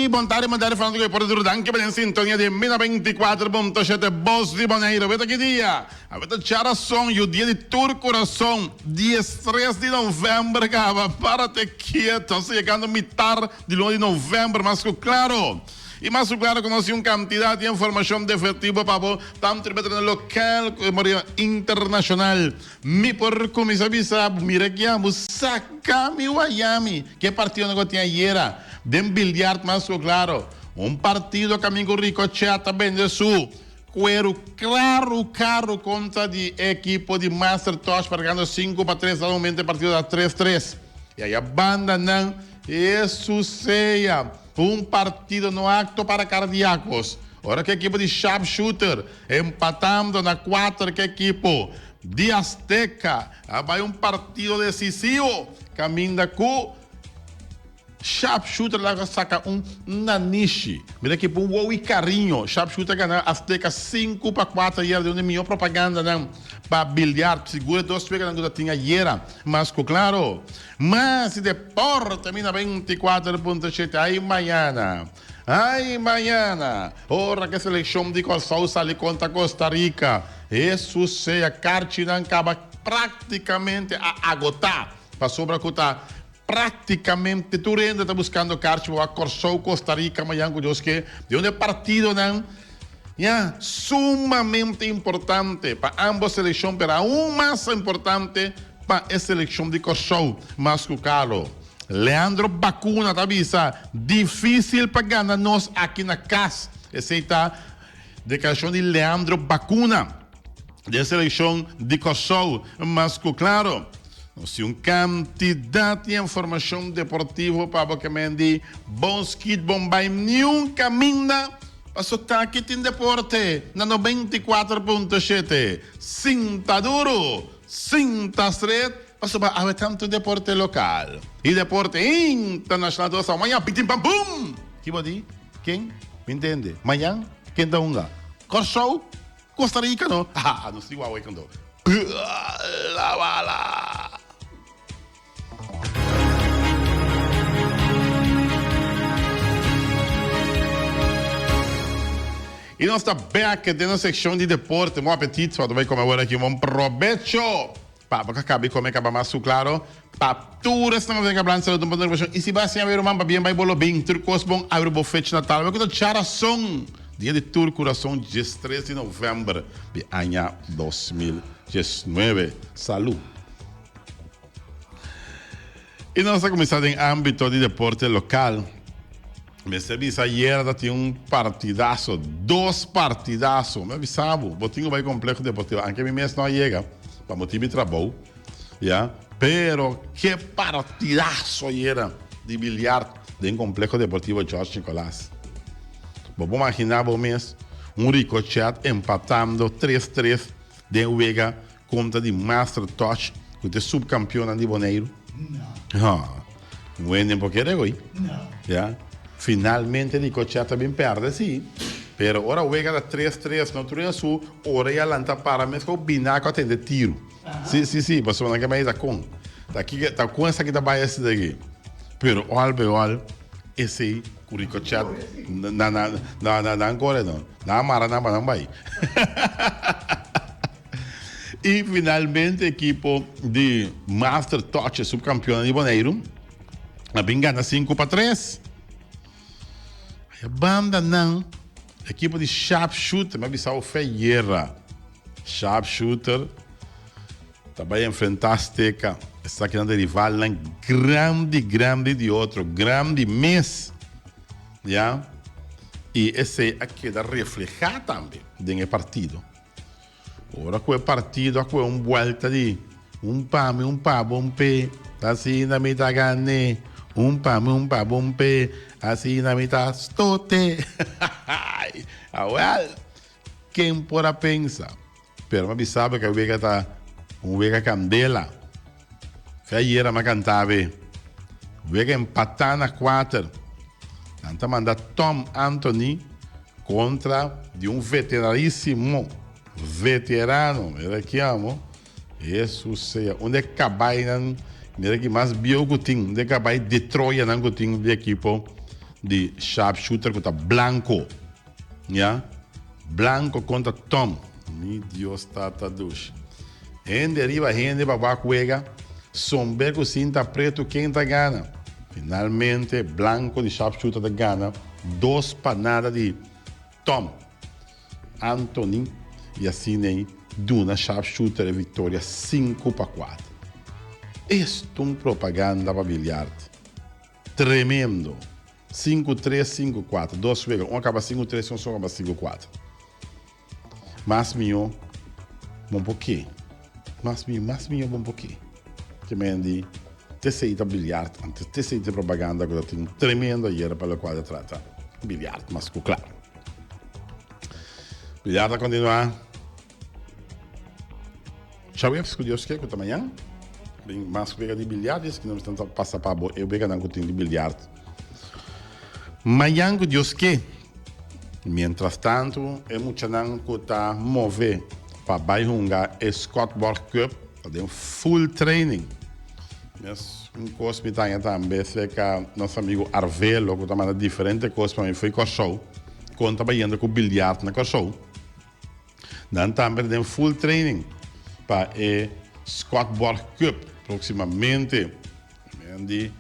Hey, bon tarde, bon tarde, fanático de Deporte Duro. Danki pa den sintonia di Mina 24.7 Bos di Bonaire. Weta ki dia? A weta djarason, yu dia di tur kurason, 13 di november kaba. Párate kieto, nos ta yegando mitar di luna di november, mas ku klaro. I mas ku klaro ku nos tin un kantidat di informashon defertivo pa bo, tantu riba tereno lokal komo riba internashonal. Mi por kuminsá bisa bo, mira ki amo saka mi wayami ku e partidonan ku tin ayera den bilyart mas ku klaro. Un partido kaminda ku Ricochet ta bende su kueru klaru karu kontra di e ekipo di Master Touch markando 5-3 na momento e partido ta 3-3. I aya bandanan Hesus sea! Un partido no acto para cardiacos. Ora cu ekipo di Sharpshooter empatando na cuater cu ekipo di Azteca a bay un partido decisivo caminda cu Sharpshooter laga saca un nanishi. Mira ekipo un wowi cariño. Sharpshooter gana Azteca 5-4 ayera den un di miho propagandanan pa bilyart. Sigur e dos weganan cu ta tin ayera mas cu claro. Mas deporte mi na 24.7 Ay mañana, ay mañana Ora ke selekshon di Kòrsou sali kontra Costa Rica Hesus sea karchinan kaba praktikamente a agotá pasobra ku ta praktikamente tur hende ta buskando karchi pa wak Kòrsou Costa Rica mañan ku Dios ke den un e partidonan ya sumamente importante pa ambos selekshon pero aun mas importante Pa e selekshon di Kòrsou mas ku karo. Leandro Bacuna ta bisa, Difísil pa gana nos aki na kas. Esei ta deklarashon di Leandro Bacuna di e selekshon di Kòrsou mas ku klaro. Nos tin un kantidat di informashon deportivo pa bo ke men di bon skit bon bai niun kaminda paso ta aki tin deporte na 94.7. Sinta duru! Sinta stret pasobra awe tantu deporte lokal i deporte internashonal ta pasa mañan pitin pam pum! Ki bo di? Ken? Mi ntende. Mañan ken ta hunga? Kòrsou? Costa Rica no? Haha nos tin wawe kando. Bala bala! I nos ta bek den nos sekshon di deporte. Bon apetit, bo ta bai kome awor aki. Bon probecho! Pa bo ka kabi kome kaba mas su klaro. Pa tur esnan ku ta den Kablan Salud un punto di I si bo a siña bo ruman pabien bai bo lo bin. Tur kos bon abri bo fecha natal. Bo ku ta djarason, dia di tur kurason, 13 di novèmber di aña 2019. Salud! I nos ta kuminsá den ámbito di deporte lokal. Mester bisa ayera ta tin un partidaso, dos partidaso. Mi a bisa bo, bo tin ku bai Kompleho Deportivo. Anke mi mes no a yega pa motibu di trabou, ya. Pero ke partidaso ayera di biliard den Kompleho Deportivo George Nicolaas. Bo por maginá bo mes un Ricochet empatando tres tres den wega Kontra di Master Touch ku ta e subkampionnan di Boneiru? No. Wendy por kere goy. No. Ya. Finalmente Ricochet a bin perde si. Pero ora wega ta tres tres no tur su orea lanta para mes ku binaco a tende tiru. Si si si pasobra nan ke bay ta kon. Ta ki ta kon esaki ta bay esaki aki. Pero al be al esey ku Ricochet na na na nan kore no. Nan a mara nan pa nan bay. I finalmente ekipo di Master Touch, e subkampionnan di Boneiru, a bin gana 5-3. Aya banda nan, ekipo di Sharpshooter, mi a bisa bo fe ayera. Sharpshooter ta bai enfrenta Azteca. Esakinan ta rivalnan grandi, grandi di otro, grandi mes. Ya, i esei a keda reflehá tambe den e partido. Ora ku e partido a kohe un buelta di un pa mi, un pa bo, un p'e, asina mi ta gan'é, un pa mi, un pa bo, un p'e, asina mi ta stote. Awel, ken por a pensa? Pero mi a bisa bo ku e wega ta un wega kandela. Fe ayera mi a kanta be. Wega empatá na kuater. Nan ta manda Tom Anthony kontra di un veteranísimo, veterano, mira ki amo, Hesus sea, un di e kabainan, mira ki mas bieu ku tin, un di e kabai di Troyanan ku tin di ekipo. di sharpshooter ku ta Blanco. Ya. Blanco kontra Tom. Mi Dios tata dushi. Hende riba hende pa wak wega. Somber ku sinta pretu ken ta gana? Finalmente Blanco di sharpshooter ta gana dos pa nada di Tom. Anthony y asina ei duna Sharpshooter e victoria 5-4. Esto un propaganda pa biljart. Tremendo. 5-3, 5-4. Dos wega. Un a caba 5-3 y un a caba 5-4. Mas mijo bon por ke. Mas mijo, mas mijo bon por ke. Ke men di tesey ta biljart, antes tesey ta propaganda ku ta tin tremendo ayer pa lokual ta trata biljart mas ku klar. Biljart a kontinuá djaweps ku Dios ke ku ta mañan. Bin mas wega di biljart i esaki nos ta pasa pa bo e weganan ku tin di biljart mañan ku Dios ke. Mientras tanto e muchanan ku ta move pa bai hunga e Scotborg Cup ta den full training. Mes un kos mi ta haña tambe serka nos amigo Arvelo ku ta manda diferente kos pa mi fo'i Kòrsou kon ta bayendo ku biljart na Kòrsou. Nan tambe ta den full training pa e Scotborg Cup próksimamente. Men di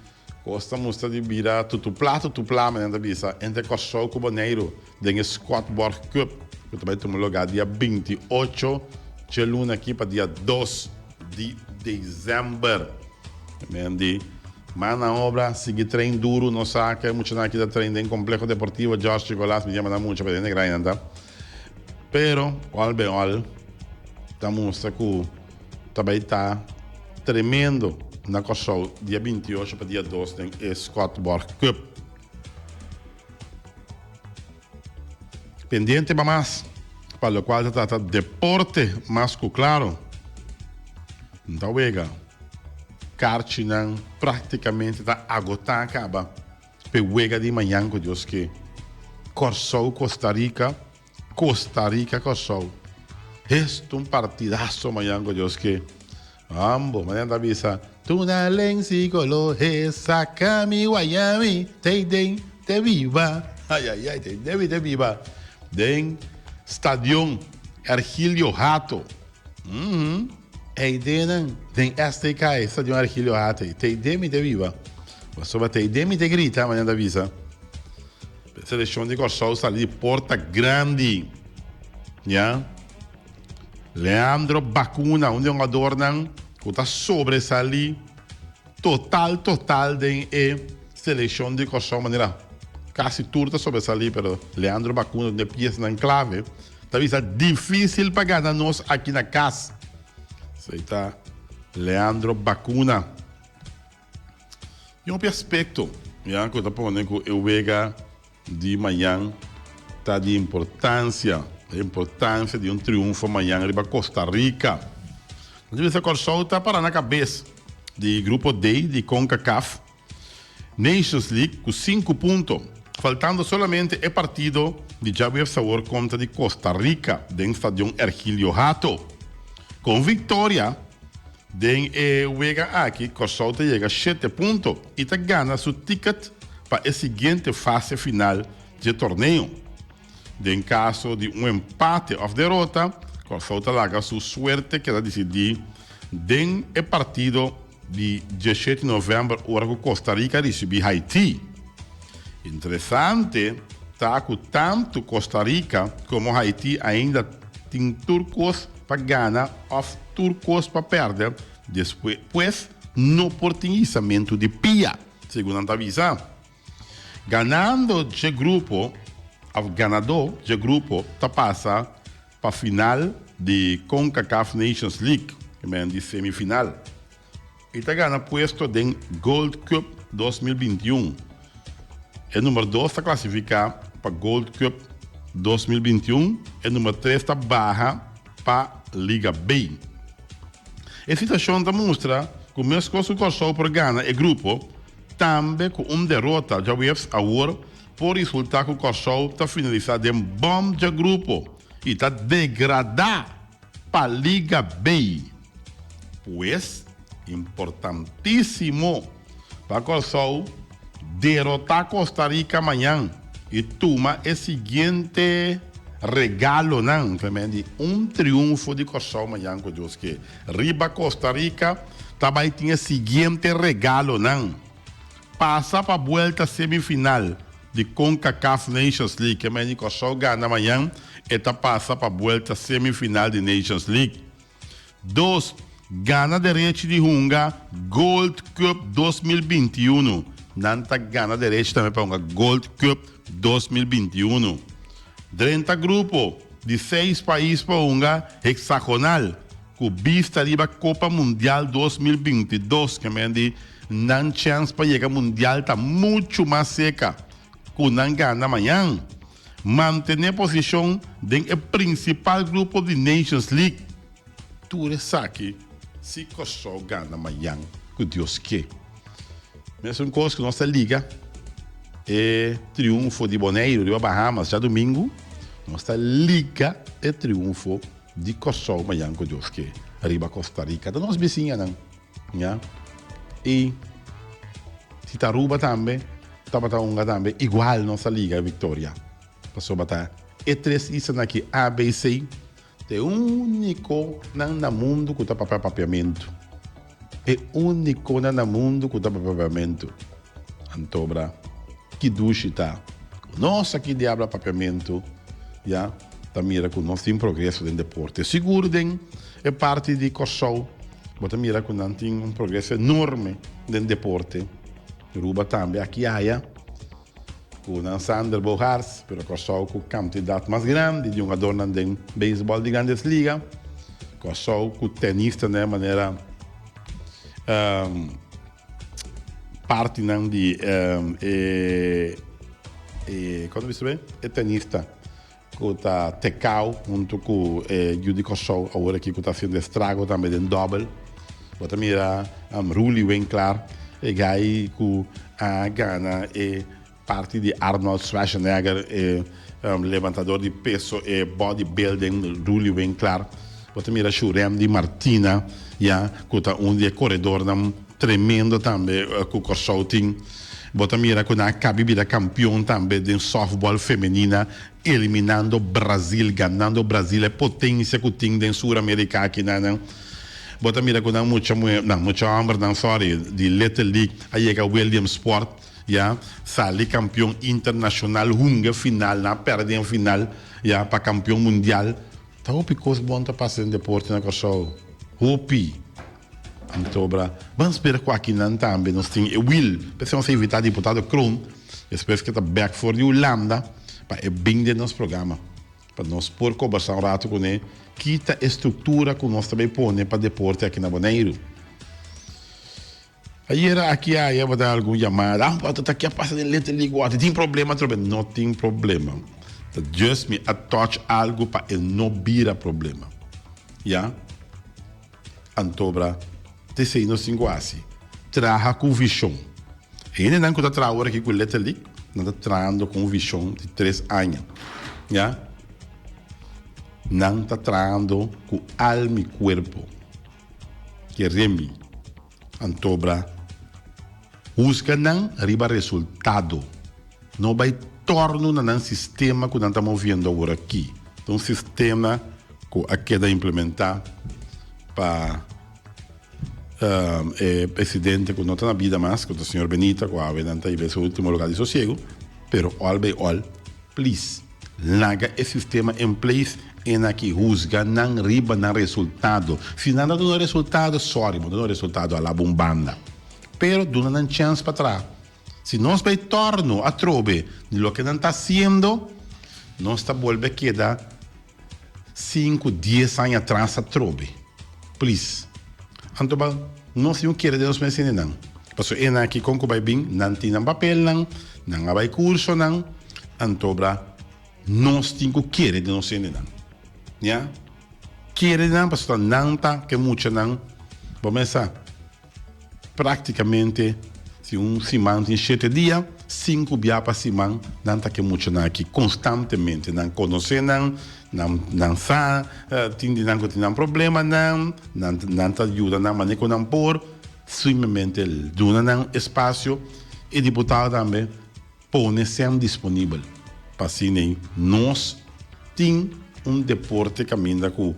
kos ta mustra di bira tutuplá tutuplá manera nan ta bisa entre Kòrsou ku Boneiru den e Scotborg Cup ku ta bai tuma lugá dia 28 dje luna aki pa dia 2 di desèmber. Men di man na obra, sigui train duru, nos sa ke muchanan aki ta train den Kompleho Deportivo George Chicolas, mi yama nan mucha pa den e grainan ta. Pero ol be ol ta mustra ku ta bai ta tremendo na Kòrsou dia 28 pa dia 2 den e Scotborg Cup. Pendiente pa mas pa lokual ta trata deporte mas ku klaro. N ta wega karchinan praktikamente ta agotá kaba p'e wega di mañan ku Dios ke. Kòrsou Costa Rica, Costa Rica Kòrsou. Esto un partidazo mañan ku Dios ke. Ambo, mañan ta bisa, Tuna lensi kolo he saka mi wayami tei den te biba. Ay ay ay, tei den te biba. Den stadion Ergilio Hato. Mm Ei denan den STK, stadion Ergilio Hato, tei den mi te biba. Pasobra tei den mi te grita, mañan ta bisa. Selekshon di Kòrsou sali di porta grandi. Ya. Leandro Bacuna, un di e hungadornan ku ta sobresalí total total den e selekshon di Kòrsou manera kasi tur ta sobresalí pero Leandro Bacuna un di e piesanan klave ta bisa difísil pa gana nos aki na kas. Esei ta Leandro Bacuna. Tin hopi aspekto ya ku ta pone ku e wega di mañan ta di importansia, e importansia di un triunfo mañan riba Costa Rica. Nos bisa Kòrsou ta para na kabes di grupo D di Concacaf Nations League ku sinku punto, faltando solamente e partido di djaweps awor kontra di Costa Rica den Stadion Ergilio Hato. Ku un viktoria Den e wega aki Kòrsou ta yega shete punto i ta gana su ticket pa e siguiente fase final dje torneo. Den kaso di un empate òf derota, Kòrsou ta laga su suerte keda disidí den e partido di diesshete novèmber ora ku Costa Rica risibí Haití. Interesante ta ku tantu Costa Rica komo Haití ainda tin tur kos pa gana òf tur kos pa pèrdè despues, pues no por tin hisamentu di pia, segun nan ta bisa. Ganando dje grupo òf ganadó dje grupo ta pasa pa final di Concacaf Nations League, ke men di semifinal. E ta gana puesto den Gold Cup 2021. E number dos ta klasifiká pa Gold Cup 2021, e number tres ta baha pa Liga B. E situashon ta mustra ku meskos ku Kòrsou por gana e grupo, tambe ku un derota djaweps awor por resultá ku Kòrsou ta finalisá den bòm dje grupo i ta degradá pa Liga B. Pues, importantísimo pa Kòrsou. Derotá Costa Rica mañan i tuma e siguiente regalonan, Clement di un triunfo di Kòrsou mañan ku Dios ke riba Costa Rica ta bai tin e siguiente regalonan, Pasa pa buelta semifinal di Concacaf Nations League, Clement di Kòrsou gana mañan e ta pasa pa buelta semifinal di Nations League. Dos, gana derechi di hunga Gold Cup 2021. Nan ta gana derechi tambe pa hunga Gold Cup 2021. Drenta grupo di seis pais pa hunga hexagonal ku bista riba Kopa Mundial 2022. Ke men di nan chèns pa yega mundial ta muchu mas seka ku nan gana mañan. Mantené posishon den e prinsipal grupo di Nations League. Tur esaki si Kòrsou gana mañan ku Dios ke. Mesun kos ku nos ta liga e triunfo di Boneiru riba Bahamas djadumingu, nos ta liga e triunfo di Kòrsou mañan ku Dios ke riba Costa Rica. Ta nos bisiñanan. Ya. I si ta Aruba tambe tabata hunga tambe igual nos a liga victoria. Pasobra ta e tres islanan aki A, B, C ta e uniconan na mundo cu ta papia papiamento. E uniconan na mundo cu ta papia papiamento. Antobra ki dushi ta cu nos aki di habla papiamento ya ta mira cu nos tin progreso den deporte. Sigur den e parti di Corsou bo ta mira cu nan tin un progreso enorme den deporte. Aruba tambe aki aya cu nan Sander Bogaerts, pero Corsou cu cantidad mas grandi di hungadornan den beisbol di Grandes Liga. Corsou cu tenistanan manera Partinan di e e kon ta bisa be? E tenista ku ta Tecau huntu ku e yu di Kòrsou awor aki ku ta hasiendo estrago tambe den dòbel. Bo ta mira Roelie Winklaar, e gai ku a gana e Parti di Arnold Schwarzenegger, e levantador di peso, e bodybuilding, Roelie Winklaar. Bo ta mira Shuremdy Martina, ya, ku ta un di e koredornan tremendo tambe ku Kòrsou tin. Bo ta mira ku nan a kabi bira kampion tambe den sòftbòl femenina, eliminando Brazil, ganando Brazil, e potensia ku tin den Sur Amerika akinan. Bo ta mira ku nan mucha muhé, nan mucha hòmbernan, sòri, di Little League a yega Williamsport. Ya sali kampion internashonal hunga final nan a pèrdè den final ya pa kampion mundial ta hopi kos bon ta pasa den deporte na Kòrsou hopi anto bra ban spera ku akinan tambe nos tin e wil p'esei nos a invitá diputado Kroon despues ke ta bèk for di Hulanda pa e bin den nos programa pa nos por kombersá un ratu kuné ki ta e struktura ku nos ta bai pone pa deporte aki na Boneiru. Ayera aki aya bo ta algun yamada, ah bo ta ke pasa den Little League water, tin problema atrobe? No tin problema, ta just mi a touch algo pa e no bira problema, ya. Antobra ta esei nos tin ku hasi, traha ku vishon. E hendenan ku ta traha awor aki ku Little League, nan ta trahando ku un vishon di tres aña, ya. Nan ta trahando ku alma i kuerpo. Kere mi. Antobra husga nan riba resultado. No bai torno na nan sistema ku nan ta moviendo awor aki. Ta un sistema ku a keda implementá pa e presidente ku no ta na bida mas, ku ta señor Benita, ku awe nan ta hiba su ultimo lugar di sosiego. Pero all by all, please. Laga e sistema en place en aki huzga nan riba nan resultado. Si nan ta duna resultado, sorry, bo ta duna resultado a laba un banda. Pero duna nan chance pa traha. Si nos bay torno atrobe di loke nan ta haciendo, nos ta bolbe keda sinku, dies aña atras atrobe. Please. Anto ba nos tin un kere den nos mes hendenan. Pasobra e nan aki kon ku bai bin, nan tin nan papelnan, nan a bai kursonan, anto bra nos tin ku kere den nos hendenan. Ya. Kere den nan pasobra nan ta ke muchanan, bo mes sa. Práktikamente si un siman tin shete dia, sinku bia pa siman nan ta ke muchanan aki konstantemente. Nan konosé nan, nan nan sa tin di nan ku tin nan problemanan, nan nan ta yuda nan manera ku nan por. Simplemente duna nan espasio E diputado tambe pone sèn disponibel pa asina nos tin un deporte kaminda ku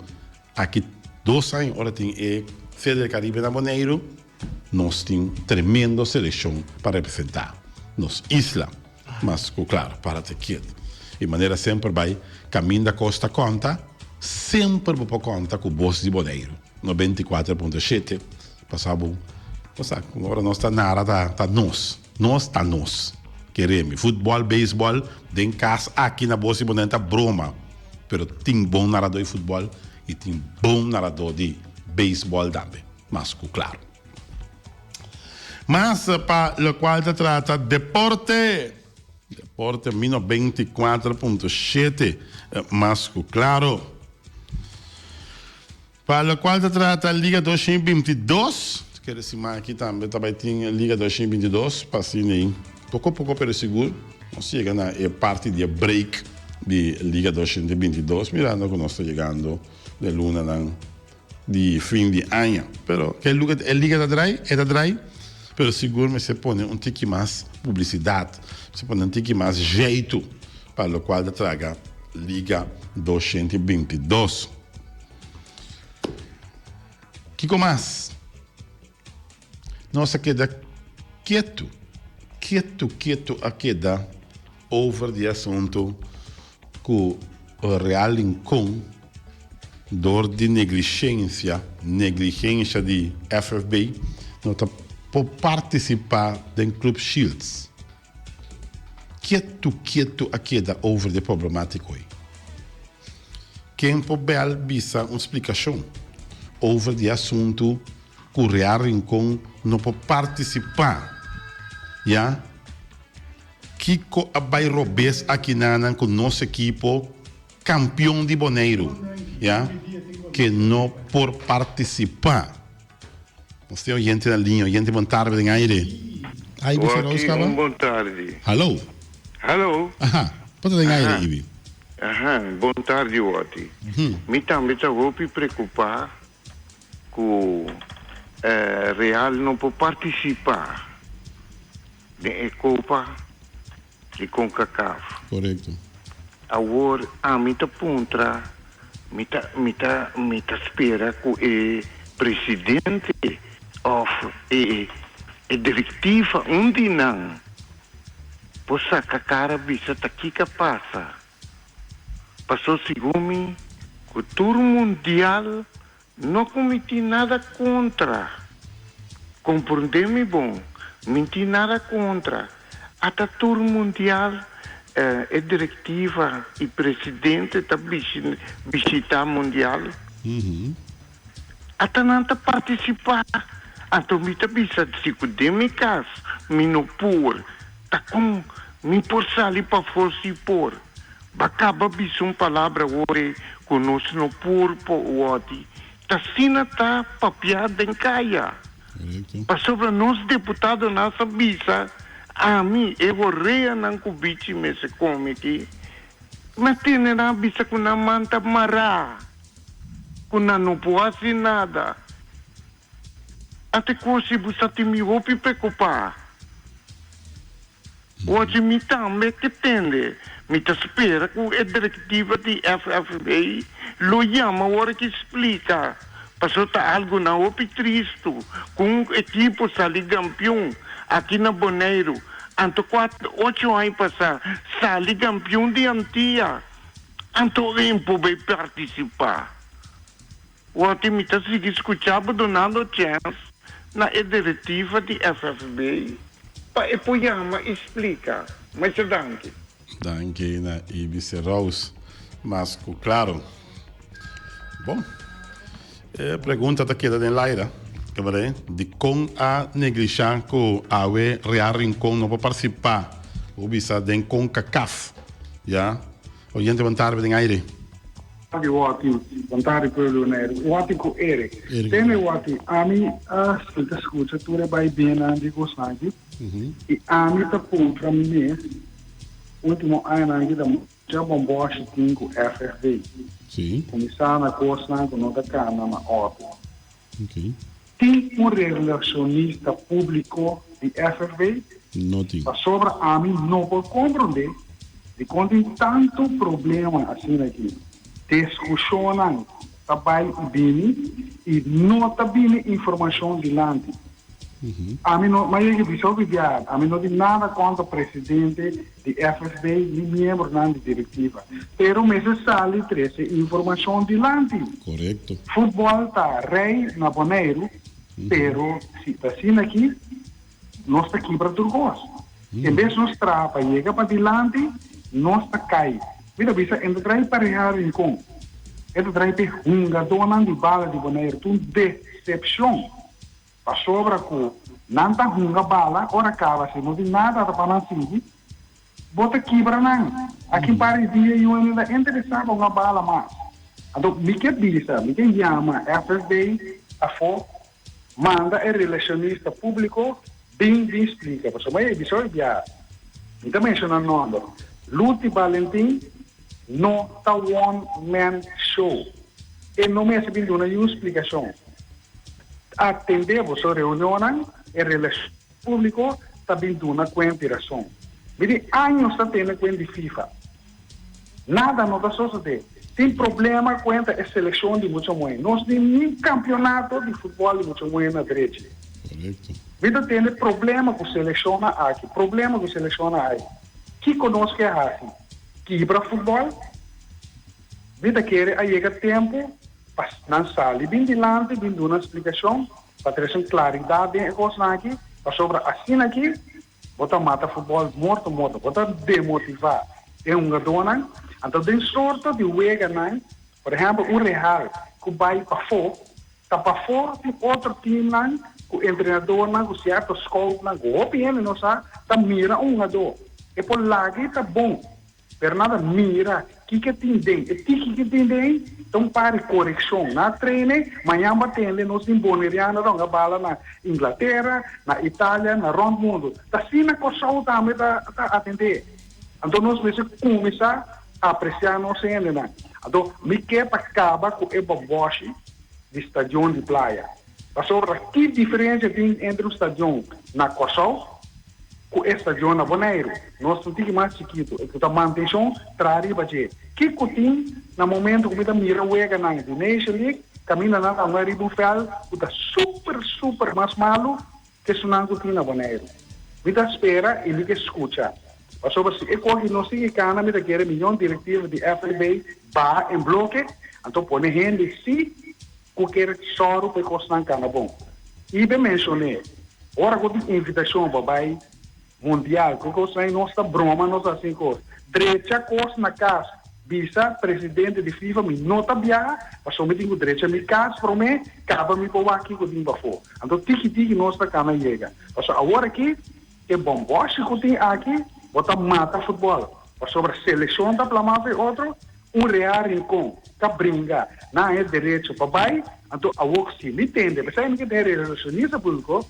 aki dos aña ora tin e Feria del Caribe na Boneiru nos tin tremendo selekshon pa representá nos isla. Mas ku klaro para te kiet. I manera semper bai kaminda kos ta konta semper bo por konta ku Bos di Boneiru 94.7. Pasa bo, bo sa, ora nos ta nara ta ta nos, nos ta nos. Kere mi, futbòl, beisbòl, den kas aki na Bos di Boneiru ta broma, pero tin bon naradó di futbòl i tin bon naradó di beisbòl tambe, mas ku klaro. Mas pa lokual ta trata deporte, deporte mi 94.7, mas ku klaro. Pa locual ta trata Liga 2022, kere siman aki tambe ta bay tin Liga 2022 pa asina ei poco poco pero sigur nos yega na e parti di e break di Liga 2022 mirando cu nos ta yegando den lunanan di fin di aña. Pero ke luga e liga ta draai? E ta draai pero sigur mester pone un tiki mas publicidad, mester pone un tiki mas jeito pa locual ta traga Liga 2022. Kiko mas? Nos a keda ketu, ketu, ketu a keda over di e asuntu ku Real Rincon dor di negligensia, negligensia di FFB no ta por partisipá den Club Shields. Ketu ketu a keda over di e problematiko ei. Ken por bel bisa un splikashon over di e asuntu ku Real Rincon no por partisipá? Ya kiko a bai robes akinanan ku nos ekipo kampion di Boneiru ya ke no por partisipá? Nos tin oyente na liña. Oyente bon tarde den aire. Ay, Ibi Feroz Waki, caba. un bon tardi. Hallo. Hallo. Aha, por ta den aire, Aha. Ibi. Aha, bon tardi Wati. Mi tambe ta hopi preocupa cu eh, Real no por participa den e Copa di Concacaf. Correcto. Awor ami ta puntra, mi ta mi ta mi ta spera cu e presidente of e e directiva un di nan por saca cara bisa ta kico a pasa. Paso segun mi cu tur mundial No cu mi tin nada contra. Comprende mi bon, mi tin nada contra. Ata tur mundial e directiva y presidente ta bishita mundial. Ata nan ta participa. Anto mi ta bisa si cu den mi cas mi no por, ta con mi por sali pafo si por. Ba kaba bisa un palabra worde ku nos no por por wòrdi. Ta asina ta papiá den kaya. Pasobra nos deputadonan sa bisa ami e horeanan ku bichi mester kome aki, mi a tende nan a bisa ku nan man ta mará, ku nan no por hasi nada. Ate kos si bo sa tin mi hopi prekupá. Ochi mi tambe ke tende. Mi ta spera ku e direktiva di FFB lo yama ora ki splika, paso ta algu nan hopi tristu ku un ekipo sali gampion aki na Boneiru, anto kuater ocho aña pasá sali gampion di Antia, anto en por bai partisipá. Wòrdi mi ta sigui skuchá bo dunando chèns na e direktiva di FFB pa e por yama i splika. Masha danki. Danki na Ibi Serous. Mas ku klaro. Bon, e pregunta ta keda den laira. Kabaré, dikon a neglishá ku awe Real Rincon no por partisipá, bo bisa, den Concacaf? Ya. Oyente bon tarde den aire. Tardi Watty, bon tardi pueblo Boneiru. Watty ku Eric. Eric. Tene Watty, ami a sinta skucha tur e bai biennan di gosnan aki i ami ta puntra mi mes ultimo añanan aki ta mucha bomboshi tin ku FFB. Sí. Kuminsá na kosnan ku no ta kana na òrdu. Okay. Tin un relacionista públiko di FFB? No tin. Pasobra ami no por komprondé dikon tin tantu problema asina aki. Diskushonnan ta bai i bini i no ta bini informashon dilanti. Ami no, m'a yega bisa hopi biaha, ami no tin nada kontra presidente di FFB ni miembronan di direktiva, pero mester sali trese informashon dilanti. Korekto. Futbòl ta rei na Boneiru, pero si ta asina aki, nos ta kibra tur kos. En bes nos traha pa yega padilanti, nos ta kai. Mi ta bisa, e ta trae pareha Rincon, e ta trae p'e hungadónan di bala di Boneiru. Ta un desepshon. Pasobra ku nan ta hunga bala ora kaba si no tin nada pa nan sigui, bo ta kibra nan. Aki un par di dia yu no ta interesá pa hunga bala mas. Anto mi ke bisa, mi ke yama FFB afó, manda e relashonista públiko bin bin splika. Pasobra mi a bisa hopi biaha, mi ta menshoná nòmber, Luti Balentin no ta one man show. E no mester bin duna yu splikashon. Atendé boso reunionnan, e relashon públiko ta bin duna kuenta i rason. Mi tin años ta tene kuenta di FIFA. Nada no ta sosodé. Tin problema kuenta e selekshon di mucha muhé. Nos tin ni kampionato di futbòl di mucha muhé na drechi. Mi ta tene problema ku selekshonnan aki, problema ku selekshonnan ai. Kiko nos ke hasi? Kibra futbòl? Mi ta kere a yega tempu Pa nan sali bin dilanti bin duna splikashon pa trese un klaridat den e kosnan aki, pasobra asina aki bo ta mata futbòl morto morto, bo ta demotivá e hungadónan. Anto den sorto di weganan, por ehèmpel un Real ku bai pafó, ta pafó tin otro timnan ku entrenadornan ku sierto scoutnan ku hopi hende no sa ta mira un hungadó, e por laga i ta bon. Pero nan ta mira kiko tin den. E tiki ki tin den ta un par di korekshon. Nan a trene, mañan bo a tende nos tin boneriano ta hunga bala na Inglatera, na Italia, na rònt mundu. Ta asina Kòrsou tambe ta atendé. Anto nos mester kuminsá apresiá nos hendenan. Anto mi ke pa kaba ku e bòbòshi di stadion di playa. Pasobra ki diferensia tin entre un stadion na Kòrsou Ku e stadion na Boneiru, nos ta un tiki mas chikitu e ku ta mantenshon traha riba dje. Kiko tin na momento ku mi ta mira weganan di Nation League kaminda nan ta hunga riba un vèlt ku ta super super mas malu ke esunnan ku tin na Boneiru? Mi ta spera i mi ke skucha pasobra si e koki no sigui kana mi ta kere miyon direktiva di FAB baha en bloke anto pone hende si Ku kier sòru pa e kosnan kana bon. Ibe menshoné, ora ku tin invitashon pa bai mundial ku kosnan ei nos ta broma nos ta hasi kos. Drecha kos na kas, bisa presidente di FIFA mi no ta biaha pasobra mi tin ku drecha mi kas promé kaba mi por wak kiko tin pafó. Anto tiki tiki nos ta kana yega. Pasobra awor aki e bòmbòshi ku tin aki bo ta mata futbòl pasobra selekshon ta plamá pa e otro. Un rea Rincon ta bringa nan e derecho pa bai, anto awor si mi tende, p'esei mi ke den relacionista publico,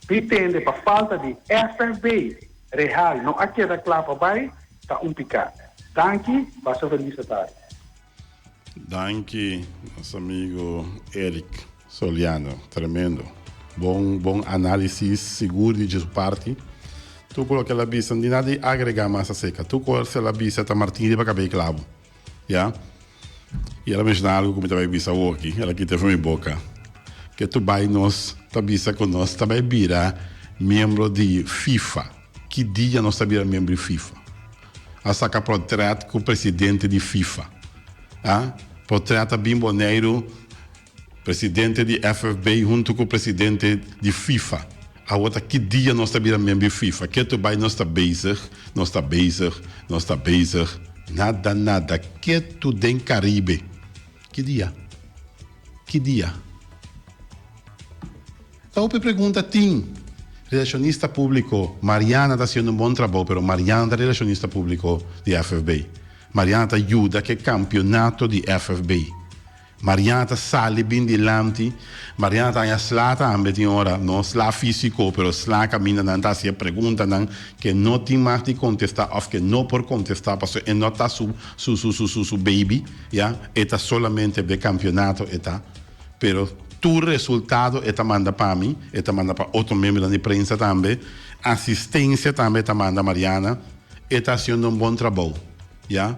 mi tende pa falta di FFB Real no a keda kla pa bai, ta un piká. Danki, pasa feliz tardi. Danki nos amigo Eric Soliano, tremendo. Bon bon analisis sigur di dje su parti. Tur ku loke el a bisa, no tin nada di agrega mas aserka. Tur ku el a bisa ta martin riba kabei klabu. Ya. I el a menshona algu ku mi ta bai bisa awor aki, el a kita for mi boka. Ke tur bai nos ta bisa ku nos ta bai bira miembro di FIFA. Ki dia nos ta bira miembro di FIFA? A saka portret ku presidente di FIFA. A Portret a bin Boneiru. Presidente di FFB hunto cu presidente di FIFA. Awor ta ki dia nos ta bira miembro di FIFA? Keto bay nos ta bezig, nos ta bezig, nos ta bezig. Nada nada, keto den Caribe. Ki dia? Ki dia? Ta hopi pregunta tin. Relacionista publico, Mariana ta haciendo un bon trabou, pero Mariana ta relacionista publico di FFB. Mariana ta yuda cu e campeonato di FFB. Mariana ta sali bin dilanti. Mariana ta haña sla tambe tin ora. No sla físiko, pero sla kaminda nan ta hasi e preguntanan ke no tin mag di kontestá òf ke no por kontestá pasobra e no ta su su su su su baby, ya. E ta solamente be kampionato e ta. Pero. Tur resultado e ta manda pa mi, e ta manda pa otro miembronan di prensa tambe. Asistencia tambe e ta manda Mariana. E ta haciendo un bon trabou, ya.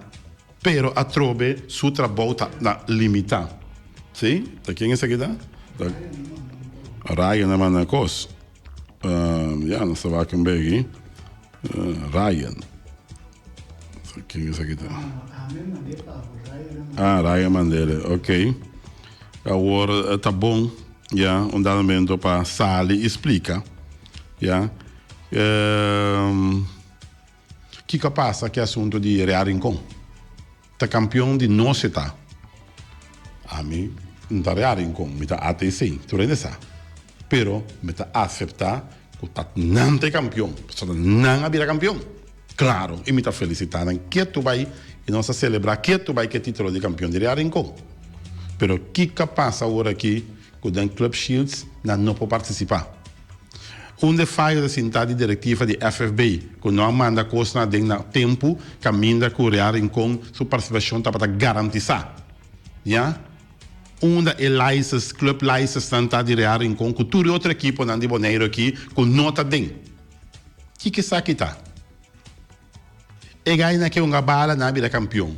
Pero atrobe su trabou ta na limita. Si? Ta ken esaki ta? Ta Ryan a manda cos. Ya, nos ta wak un beki. Ryan. Ken esaki ta? Ah, Ryan mandele. Ok. Awor ta bon, ya, un dado momento pa sali y splica. Ya. Kiko a pasa ku e asuntu di Real Rincon? Ta kampion di nos e ta. Ami no ta Real Rincon, mi ta ATC, tur hende sa. Pero mi ta aseptá ku ta nan ta e kampion, pasobra nan a bira kampion. Klaro, i mi ta felisitá nan ketu bai i nos ta selebrá ketu bai ku e título di kampion di Real Rincon. Pero kiko a pasa awor aki ku den Club Shields nan no por partisipá? Un de fayo ta sinta di direktiva di FFB ku no a manda kosnan aden na tempu kaminda ku Real Rincon su partisipashon tabata garantisá. Ya unda e license, club licensenan ta di Real Rincon ku tur e otro ekiponan di Boneiru aki ku no ta den. Kiko esaki ta? E gainan ke hunga bala nan a bira kampion.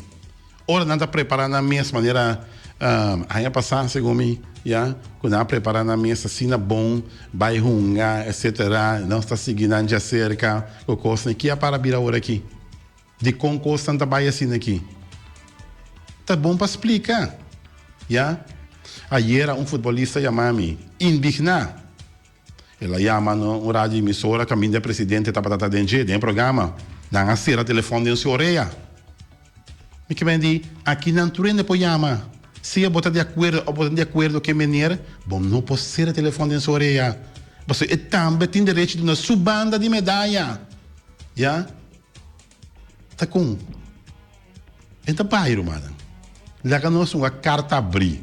Ora nan ta prepara nan mes manera aña pasá segun mi ya ku nan a prepara nan mes asina bon bai hunga etcetera nos ta sigui nan djaserka ku kosnan ki a para bira ora aki? Dikon kosnan ta bai asina aki? Ta bon pa splika ya. Ayera un futbolista yama mi indigná. El a yama na un radio emisora kaminda e presidente tabata ta den dje, den e programa. Nan a sera telefòn den su orea. Mi ke men di, aki nan tur hende por yama. Sea bo ta di akuerdo òf bo ta di akuerdo ku e meneer, bo no por sera telefòn den su orea. Pasobra e tambe tin derecho di duna su banda di medaya. Ya. Ta kon? E ta bai, rumannan. Laga nos un karta abrí.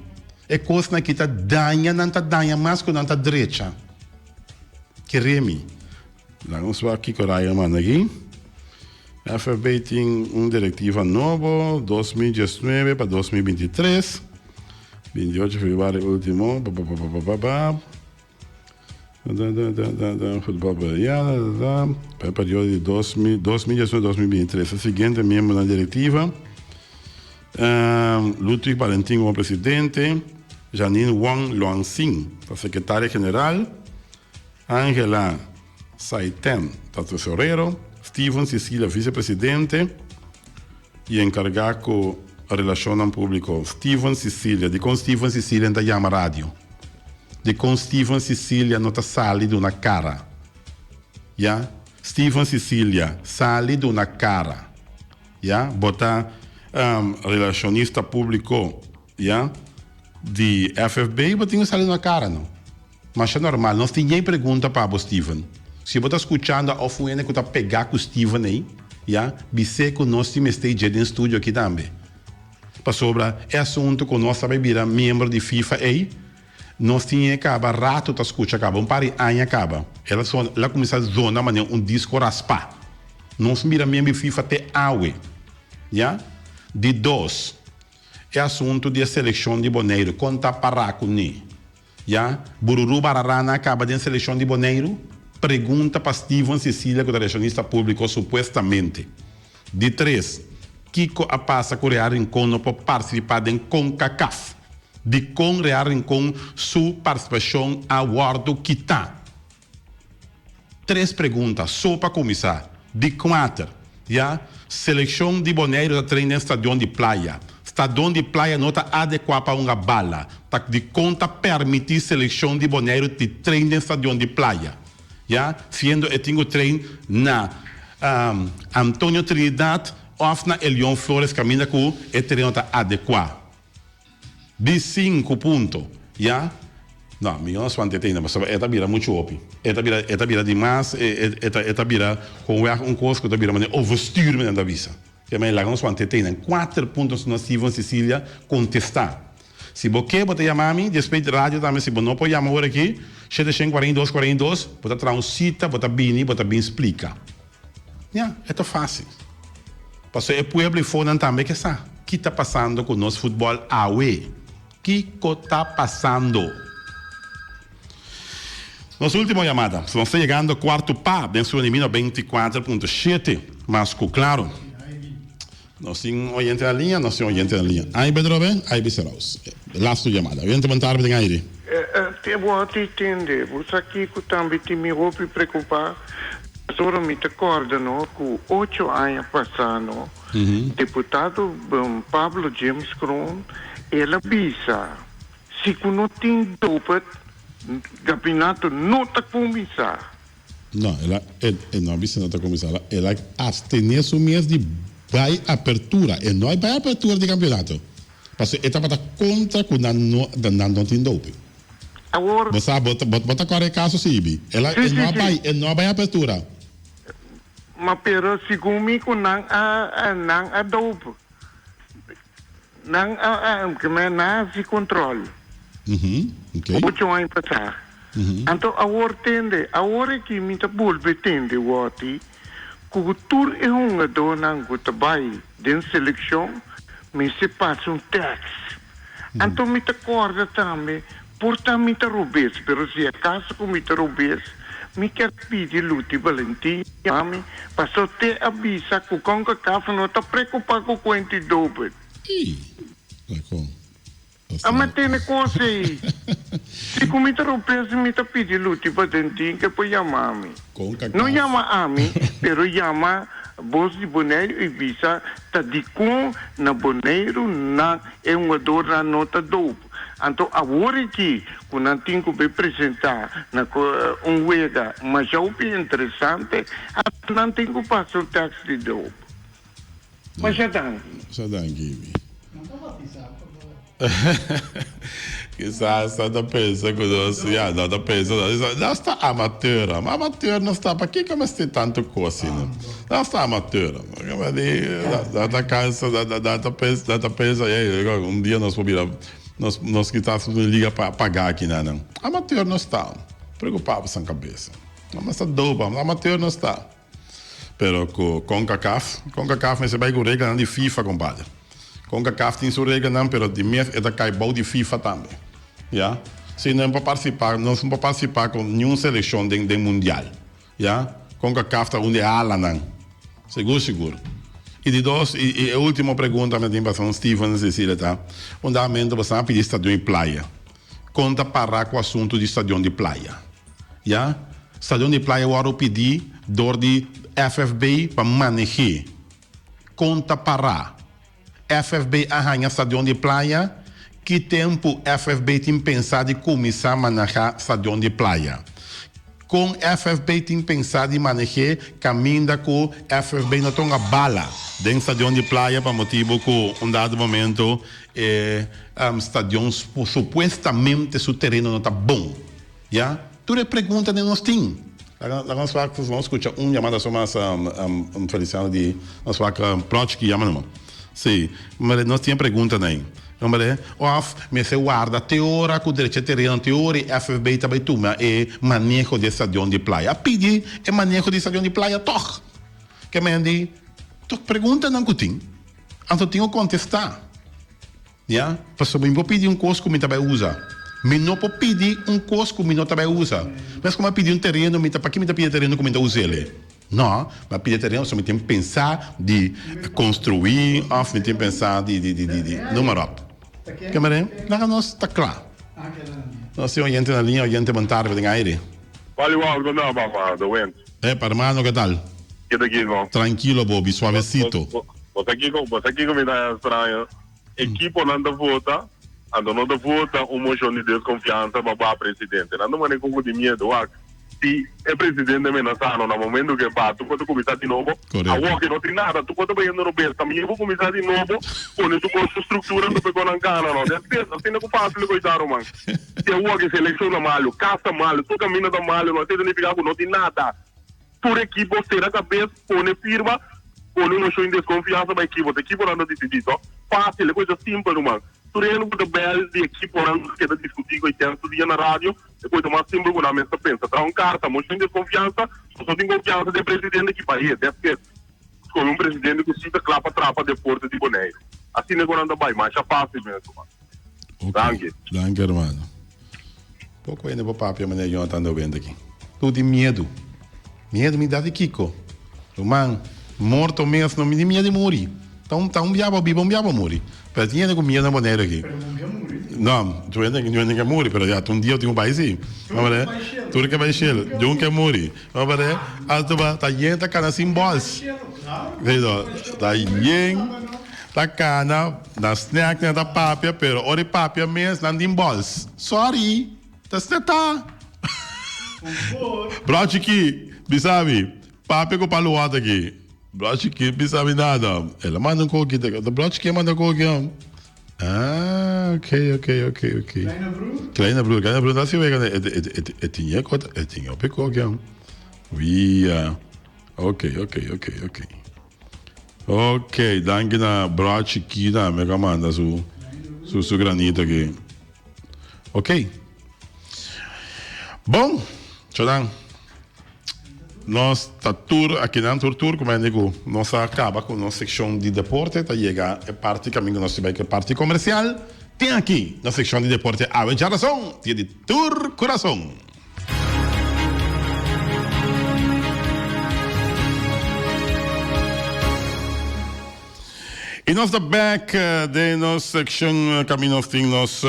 E kosnan aki ta daña, nan ta daña mas ku nan ta drecha. Kere mi. Laga nos wak kiko Ryan manda aki. FFB tin un direktiva nobo, 2019 pa 2023. 28 februari ultimo. Ba, ba, ba, ba, ba, ba. Futbol Boneriano pa e periodo di 2019-2023. E siguiente miembronan direktiva, Ludwig Valentin komo presidente, Janine Wong Luan Sin ta sekretaria general, Angela Saiten ta tesorero, Steven Cecilia visepresidente i enkargá ku relashonnan públiko. Steven Cecilia, dikon Steven Cecilia ta yama radio? Dikon Steven Cecilia no ta sali duna kara? Ya, Steven Cecilia, sali duna kara. Ya, bo ta relashonista públiko, ya, di FFB, bo tin ku sali duna kara no. Masha normal, nos tin ñei pregunta pa bo Steven. Si bo ta skuchando òf un hende ku ta pegá ku Steven ei, ya, bis'é ku nos tin mester dje den studio aki tambe. Pasobra e asuntu ku nos ta bai bira miembro di FIFA ei, nos tin e kaba ratu ta skucha kaba, un par di aña kaba. El a sona, el a kuminsá zona manera un disko raspá. Nos bira miembro di FIFA te awe. Ya. Di dos, e asuntu di e selekshon di Boneiru, kon ta pará kuné? Ya, Bururu Bararana a kaba den selekshon di Boneiru? Pregunta pa Steven Cecilia ku ta relashonista públiko supuestamente. Di tres, Kiko a pasa ku Real Rincon no por partisipá den Concacaf? Dikon Real Rincon su partisipashon a wòrdu kitá? Tres pregunta so pa kuminsá. Di kuater, ya, selekshon di Boneiru ta train den stadion di Playa. Stadion di Playa no ta adekuá pa hunga bala. Ta dikon ta permití selekshon di Boneiru di train den stadion di Playa? Ya, siendo e tin ku train na Antonio Trinidad òf na Elion Flores kaminda ku e tereno ta adekuá. Di sinku punto, ya. No, mi no swante tende, pasobra e ta bira muchu hopi. E ta bira, e ta bira dimas, e, e, e ta bira konweg un kos ku ta bira manera overstuur men ta bisa. Ke men laga nos swante tende. Kuater punto nos Steven Cecilia kontestá. Si bo ke bo ta yama mi, despues di radio tambe si bo no por yama ora aki, 742 42, bo ta traha un sita, bo ta bini, bo ta bin splika. Ya, e ta fácil. Pasobra e pueblo i fonan tambe ke sa ki ta pasando ku nos futbòl awe. Kiko ta pasando? Nos ultimo yamada. Nos ta yegando cuarto pa den su enemi 94.7. Mas cu claro. Nos tin oyente na liña, nos tin oyente na liña. Aibe drobe, aibe seraus. Lastu yamada. Oyente bon tarde den aire. Te bo a ti tende. Bo sa kico tambe tin mi hopi preocupa? Pasobra mi ta corda no cu ocho aña pasa no, deputado Pablo James Kroon el a bisa si cu no tin dopet gabinato no ta cuminsa. No, el a, e, e no a bisa no ta kuminsá. El a, el a abstené su mes di bai apertura. E no a bai apertura di kampionato. Pasobra e tabata kontra ku nan no, nan no tin doping. Awor. Bo sa, bo ta, bo ta kòrda e kaso si, Ibi? El a, Sí, e no sí, a sí. bai, e no a bai apertura. Ma pero segun mi ku nan a, nan a dope. Nan a a nan a hasi control. Ocho aña pasá. Anto awor tende, awor aki mi ta bolbe tende wòti ku tur e hungadónan ku ta bai den selekshon mester pasa un tèst. Anto mi ta kòrda tambe, por ta mi ta robes, pero si akaso ku mi ta robes, mi kier pidi Luti Valentin yama mi, paso te a bisa ku Concacaf no ta preokupá ku kuenti doping. Ey, la con. A mi tene cos ey. Si cu mi ta robes mi ta pidi Luti Valentin ke por yama mi. No yama ami, pero yama Bos di Boneiru y bisa ta dicon na Boneiru nan e hungadornan no ta dope. Anto awor aki cu nan tin cu bay presenta na un wega masha hopi interesante, anto nan tin cu pasa un test di dope. Masha danki. Masha danki, Ibi. Kisas nan ta pensa ku nos, ya, nan ta pensa, nos ta amateur, ma amateur nos ta, pakiko mester tantu kos asina? Nos ta amateur, nan ta kansa, nan ta pensa, nan ta pensa, ey, un dia nos por bira, nos, nos kisas un liga pa paga aki nan. Amateur nos ta, preokupa bo san kabesa. Nos ta dopa, amateur nos ta. Pero cu Concacaf, Concacaf mester bay cu reglanan di FIFA compadre. Concacaf tin su reglanan pero di mes e ta cay bou di FIFA tambe. Ya. Si no por participa, nos no por participa cu niun seleccion den den mundial. Ya. Concacaf ta un di e alanan. Sigur sigur. Y di dos, y e ultimo pregunta mi tin pa San Steven Cecilia ta, un damento bo sa pidi stadion y playa. Con ta para cu asunto di stadion di playa? Ya, stadion di playa wòrdu pidí dor di FFB pa maneh'é. Kon ta pará? FFB a haña stadion di playa? Ki tempu FFB tin pensá di kuminsá manehá stadion di playa? Kon FFB tin pensá di maneh'é kaminda ku FFB no tonga bala den stadion di playa pa motibu ku un dado momento e stadion supuestamente su tereno no ta bon? Ya, tur e preguntanan nos tin. Laga laga nos wak, nos scucha un yamada so mas Feliciano di nos wak Proch ki yama numa. Si, mare nos tin e preguntanan ei. Mare, of mester warda te ora cu drecha tereno, te ora e FFB ta bay tuma e maneho di e stadion di playa. A pidi e maneho di stadion di playa toch. Ke men di, toch preguntanan cu tin, anto tin cu contesta. Ya, pasobra mi por pidi un kos ku mi ta bai usa. Mi no por pidi un kos ku mi no ta bai usa. Mes ku mi a pidi un tereno, mi ta paki mi ta pidi e tereno ku mi ta us'el? No, mi a pidi e tereno pasobra mi tin pensa di konstruí òf mi tin pensa di di di di noem maar op. Ke manera? Laga nos ta kla. Nos tin oyente na liña, oyente bon tarde den aire. Vale wou, no no papa, de wens. Epa hermano, ke tal? Ke ta kiko? Trankilo Bobi, suavecito. Bo sa kiko, bo sa kiko mi ta extraño? Ekiponan ta vota, anto no ta vota un mocion di desconfiansa pa ba presidente. Nan ta manda e coco di miedo. Wak, si e presidente menasa no na momento cu e ba, tur cos ta cuminsa di nobo. Awor ke no tin nada, tur cos ta bayendo robes. También bo cuminsa di nobo, pone tur cos su structura, anto p'e nan gana no. Despues, asina cu facil cu e ta, ruman. Si awor ke seleccion ta malo, cas ta malo, tur caminda ta malo, no esey significa cu no tin nada. Tur ekipo sera kabes, pone firma, pone un moshon di deskonfiansa pa ekipo. Ta ekiponan ta disidí, to. Fásil, e koisa simpel, ruman. Tur hende ku ta bèl di ekiponan ku keda diskutí ku e tèns tur dia na radio, e koisa mas simpel ku nan mes ta pensa. Traha un karta, moshon di deskonfiansa, nos no tin konfiansa den presidente ki bai despues skohe un presidente ku si ta kla pa traha pa deporte di Boneiru. Asina ku nan ta bai, masha fásil mes, ruman. Ok, Danki. danki hermano. Poko hende por papia manera Jonathan de Windt aki. Tur tin miedu. Miedu mi da di kiko? Ruman, morto mes no mi tin miedu di muri. Ta un ta un bia bo biba un bia bo muri. Pero tin hende ku miedu na Boneiru aki. Pero un bia muri. No, tur hende niun hende ke muri, pero ya un dia tin ku bai si. Bo Tur ke bai shelu, niun ke muri. Bo Anto ba ta yen ta kana sin bòls. Ta yen ta kana na snack nan ta papia, pero ora e papia mes nan tin bòls. Sorry, ta asina ta. Bro chikí, bisa mi, papia ku palu wòt aki. Bro chikí bisa mi nada. El a manda un koki, ta bro chikí a manda koki. Ah, ok, ok, ok, ok. Kleine broer? Kleine broer, kleine broer, dat is wega, e tin e kota, e tin op e koki. Wia. Ok, ok, ok, ok. Ok, danki na bro chikí tambe ku a manda su su su granito aki. Ok. Bon, chonan. Nos ta tur akinan tur tur ku mende ku nos a kaba ku nos sekshon di deporte ta yega e parti kaminda nos ta bai ku e parti komersial. Tin aki nos sekshon di deporte awe djarason dia di tur kurason. I nos ta bek den nos sekshon kaminda nos tin nos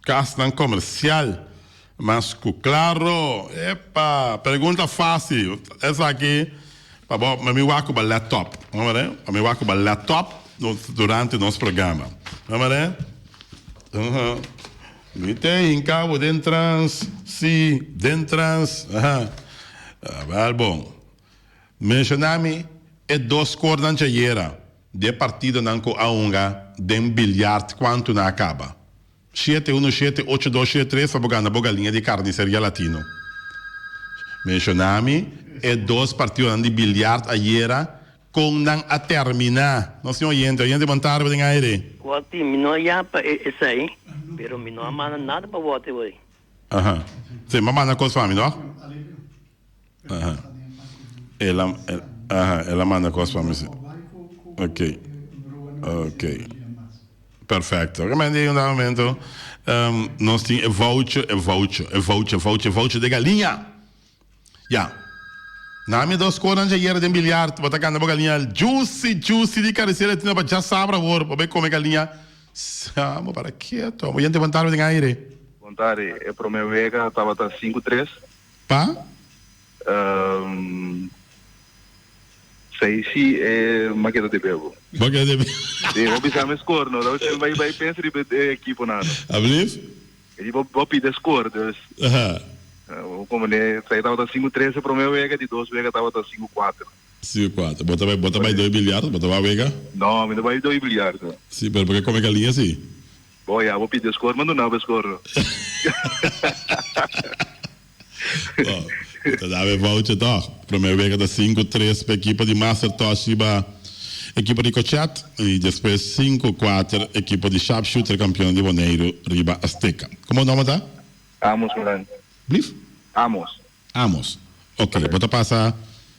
kasnan komersial. Mas ku klaro. Epa! Pregunta fásil. Esaki pa bo, mi wak ku bo laptop. Pa mi wak ku bo laptop durante nos programa. Mi te hinka bo den trans. Sí, den trans. Aha. Bèl bon. Menshoná mi e dos skornan djayera di e partidonan ku a hunga den biljart kuantu nan a kaba. Shete uno shete ocho dos shete tres pa bo gana bo galiña di Carniceria Latino. Menciona mi e dos partidonan di biliard ayera con nan a termina. Nos tin oyente, oyente bon tarde den aire. Wòti, mi no a yapa e esei, pero mi no a manda nada pa wòti hoy. Aha. Si, mi a manda cos pa mi, no? Aha. El a, el, aha, el a manda cos pa mi, si. Ok. Ok. Perfecto. Oké, men, un dado momento, um, nos tin e voucher, e voucher, e voucher, voucher, voucher de galiña. Ja. Na mi dos koran djayer den biljart, bo ta gana bo galiña juicy, juicy di Carnicera Latino pa djasabra awor, bo bai come galiña. Sa, bo para keto. Bo yente bon tarde den aire. Bon tarde. E prome wega tabata sinku tres. Pa? Um, sei si e maketa di bebo. Maketa di bebo. Si, bo bisa mi score no. Dat bai bai pensa riba e equipo nan. Alblief? E di bo bo pide score dus. Aha. Como ne, sei tabata 5-3 e prome wega, di dos wega tabata 5-4. 5-4. Bo ta bai bo ta bai doi biljart? Bo ta bai wega? No, mi no bai doi biljart. Si, pero bo ke come galiña si? Bo ya bo pidi score, mi duna bo score. Bo ta daba e voucher toch. Prome wega ta 5-3 pa ekipo di Master Tosh riba ekipo di Cochet y despues 5-4 ekipo di Sharpshooter campeon di Boneiru riba Azteca. Como bo nomber ta? Amos Milan. Blief? Amos. Amos. Ok, bo ta pasa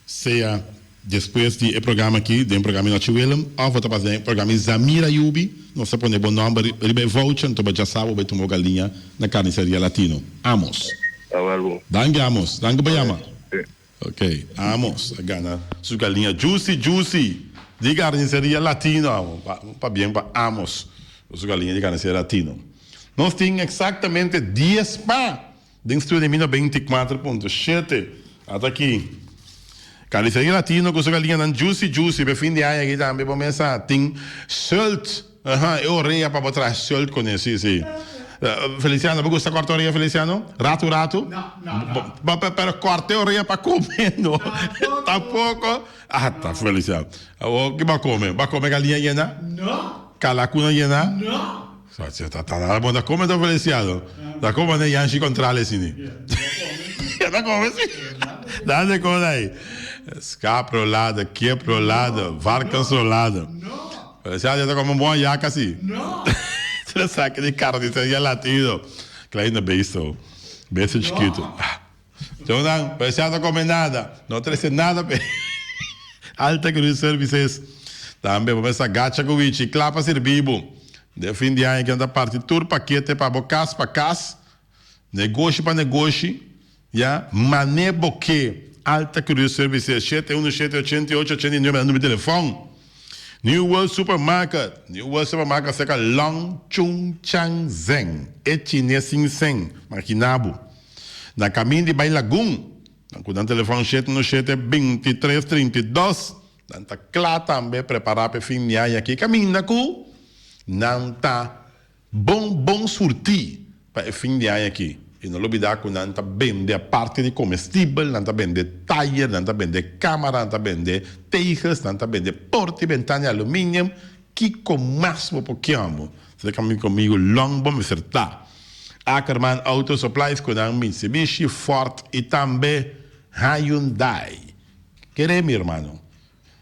sea despues di e programa aki den programa di Nochi Willem of bo ta pasa den e programa di Zamira Yubi, nos ta pone bo nomber riba e voucher anto bo dja sa bo bai tuma bo galiña na Carniceria Latino. Amos. Awel bo. Danki Amos. Danki pa yama. Si. Ok, Amos a gana su galiña juicy juicy di Carniceria Latino. Pabien pa Amos ku su galiña di Carniceria Latino. Nos tin exactamente dies pa. Den studio di mi 24.7 ata aki California Latino cu su galiñanan juicy juicy pe fin di aña aki tambe bo mesa tin sult aha e orea pa bo traha sult cune si si Feliciano bo gusta corta orea Feliciano ratu ratu No no no pero corta e orea pa come no tampoco ata Feliciano awor ki bo a come bo a come galiña yena No Calacuna yena No. Ta ta bo ta come to Feliciano. Ta come ne Yanshi contrale sini. Ya ta come si. Dale con ahí. Skaap rolada, kip rolada, varkens rolada. Feliciano ya ta come un bon yaca si. No. Te saca di carniceria latino. Kleine beest Beest chiquito. Jonan, Feliciano no come nada. No trece nada pe. Alta Cruz Services. Tambe bo mester gacha cu wichi cla pa sirbi bo. Den fin di aña kinan ta parti tur pakete pa bo cas pa cas. Negoshi pa negoshi, ya, mane bo ke. Alta Courier Services, shete unu shete ochenta i ocho ochenta i nuebe na numero di telefòn. New World Supermarket, New World Supermarket serka Long Chung Chang Zeng, e chines sin sen, makina bo. Na kamin di bai Lagun, nan ku nan telefòn shete unu shete bintitres 32, nan ta kla tambe prepará pa e fin di aña aki kaminda ku nan ta Bon bon surtí pa e fin di aña aki. I no lubidá ku nan ta bende aparte di komestibel, nan ta bende tayer, nan ta bende kamara, nan ta bende tegels, nan ta bende porta i bentana di aluminium. Kiko mas bo por kiamo? Si ta kami komigu long bo mester ta. Ackerman Auto Supplies ku nan Mitsubishi, Ford i tambe Hyundai. Kere mi hermano.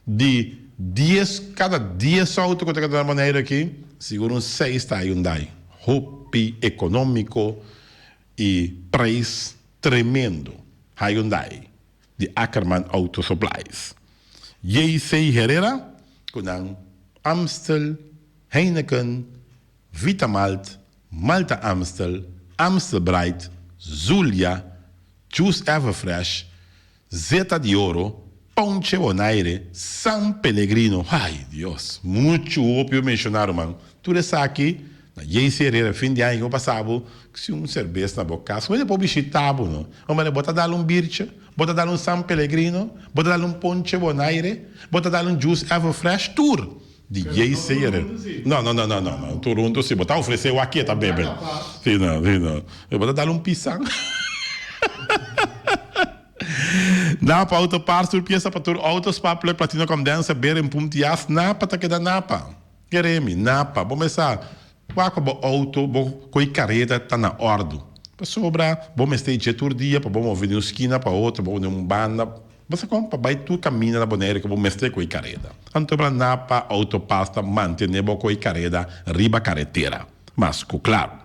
Di dies kada dies auto ku ta keda na Boneiru aki, sigur un seis ta Hyundai. Hopi ekonómiko i preis tremendo. Hyundai di Ackerman Auto Supplies. JC Herrera ku nan Amstel, Heineken, Vitamalt, Malta Amstel, Amstel Bright, Zulia, Juice Everfresh, Zeta di oro, Ponche Bonaire, San Pellegrino, ay Dios, muchu hopi bo menciona ruman, tur esaki na JC Herrera fin di aña ku pasa bo si un serbes na bo cas, bo por bishita bo no, bo bo ta dal un birtje, bo ta dal un San Pellegrino, bo ta dal un Ponche Bonaire, bo ta dal un Juice Ever Fresh, tur di JC Herrera, no no no no no tur hunto si bo ta ofrece wak e ta bebe, si no si no, bo ta dal un pisang. Napa Auto Parts tur piesa pa tur auto, spark plug, platino condenser, beren, pump di as, Napa ta keda Napa. Kere mi, Napa, bo mester sa wak pa bo auto, bo koe kareta ta na ordu. Pasobra bo mester dje tur dia pa bo move di un skina pa otro, bo di un banda, bo sa kon pa bai tur kaminda na Bonaire ku bo mester koe kareta. Anto bra Napa Auto Parts ta mantene bo koe kareda riba karetera. Mas ku klaru.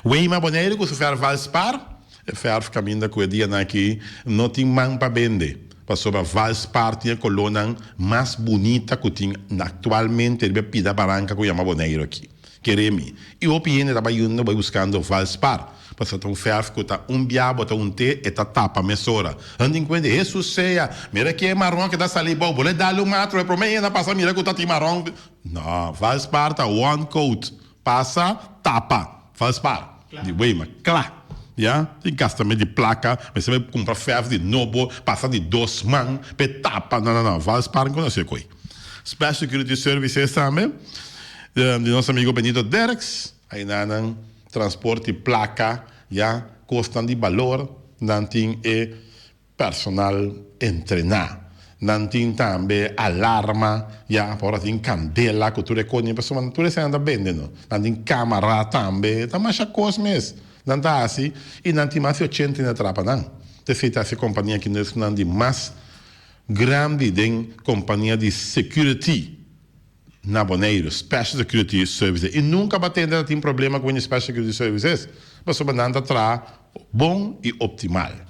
Weima Boneiru ku su fèrf Valspar, e fèrf kaminda ku e dianan aki no tin man pa bende, pasobra Valspar tin e kolónan mas bunita ku tin aktualmente riba e pida baranka ku yama Boneiru aki. Kere mi. I hopi hende ta bai yendo bai buskando Valspar, pasobra ta un fèrf ku ta un bia bo ta unt'é e ta tapa mesora. Nan tin kuenta, Hesus sea, mira ki e maron ke ta sali bou, bo lo e dal un matro, e promé hende a pasa mira ku ta tin maron. No, Valspar ta one coat. Pasa, tapa, valspar. Di wey ma kla. Ya, tin gasta mes di plaka, mester bai kumpra fèrf di nobo, pasa di dos man p'e tapa. No, no, no, valspar no konosé koe. Special Security Services tambe, di nos amigo Benito Derks. Ayinan nan transporte plaka, ya, kosnan di balor, nan tin e Personal entrená. Nan tin tambe alarma, ya, pa ora tin kandela ku tur e kos, pasobra tur esei nan ta bende no. Nan tin kamara tambe, ta masha kos mes nan ta hasi i nan tin mas di ochenta hende ta traha pa nan. Esei ta hasi kompania ki nos nan di mas grandi den kompania di security na Boneiru, Special Security Services. I nunka bo a tende ta tin problema ku e Special Security Services, pasobra nan ta traha bon i optimal.